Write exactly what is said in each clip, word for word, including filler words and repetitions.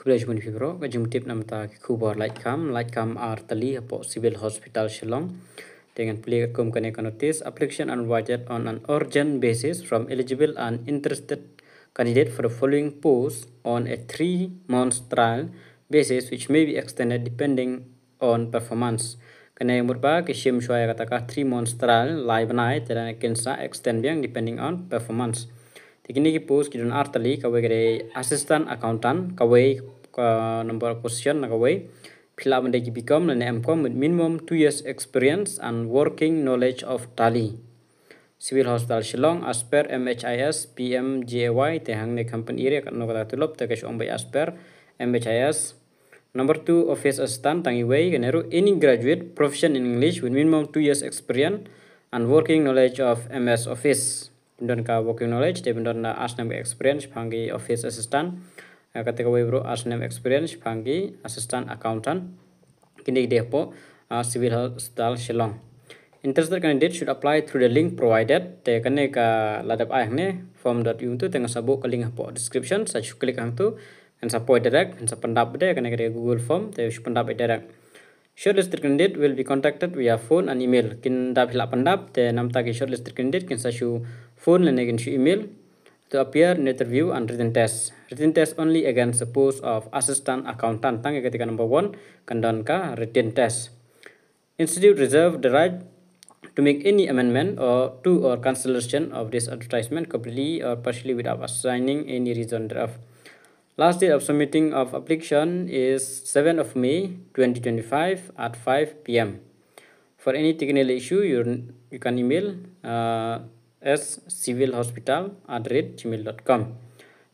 Khublei shibun phi bro, ka jingtip namar ka khubor lait kam, lait kam ar tylli hapoh Civil Hospital Shillong. Te ngan plie kum kane ka notice, application are invited on an urgent basis from eligible and interested candidate for the following post on a three months trial basis, which may be extended depending on performance. Kane mut ba ki shim shuwa ïa kata ka three months trial, lai bnai, te kin sa extend biang depending on performance. Te kine ki post ki don ar tylli, kawei ka dei assistant accountant, kawei ka number of position na kawei. Phi lah ban dei ki B Com lane M Com with minimum two years experience and working knowledge of Tally. Civil Hospital Shillong, as per M H I S, P M J A Y, te hangne company area, katno kata tulop, te ka shu ong ba as per M H I S. Number two, office assistant, tang iwei, kane ruh any graduate proficient in English with minimum two years experience and working knowledge of M S Office. Pyndonkam working knowledge, te pyndon ar snem experience shaphang ki office assistant. Eh, kata kawei ruh ar snem experience shaphang ki assistant accountant. Kine ki dei hapoh, ah, Civil Hospital Shillong. Interested candidate should apply through the link provided. Te kane ka la dep ai hangne, form dot u tu, te ngan sa buh ka link hapoh description, sa shu click hangtu, ngan sa poi direct, ngan sa pyndap de, kane ka dei Google form, te shu pyndap direct. Shortlisted candidate will be contacted via phone and email. Kin da phi lah pyndap, te namar ki shortlisted candidate kin sa shu phone lane kin shu email to appear in interview and written test. Written test only against the post of assistant accountant. Tang ïa kata ka number one, kan don ka written test. Institute reserve the right to make any amendment or to or cancellation of this advertisement completely or partially without assigning any reason thereof. Last date of submitting of application is seventh of May twenty twenty-five at five P M. For any technical issue, you, you can email, uh, s civil hospital at rate gmail dot com.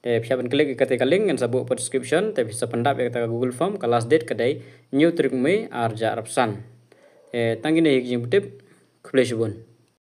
Te phi hap ban click ïa kata ka link ngan sa buh hapoh description, te phi sa pyndap ïa kata ka Google form, ka last date ka dei hynñiew tarik May ar hajar arphew san. Te tang kine hi ki jingpyntip, khublei shibun.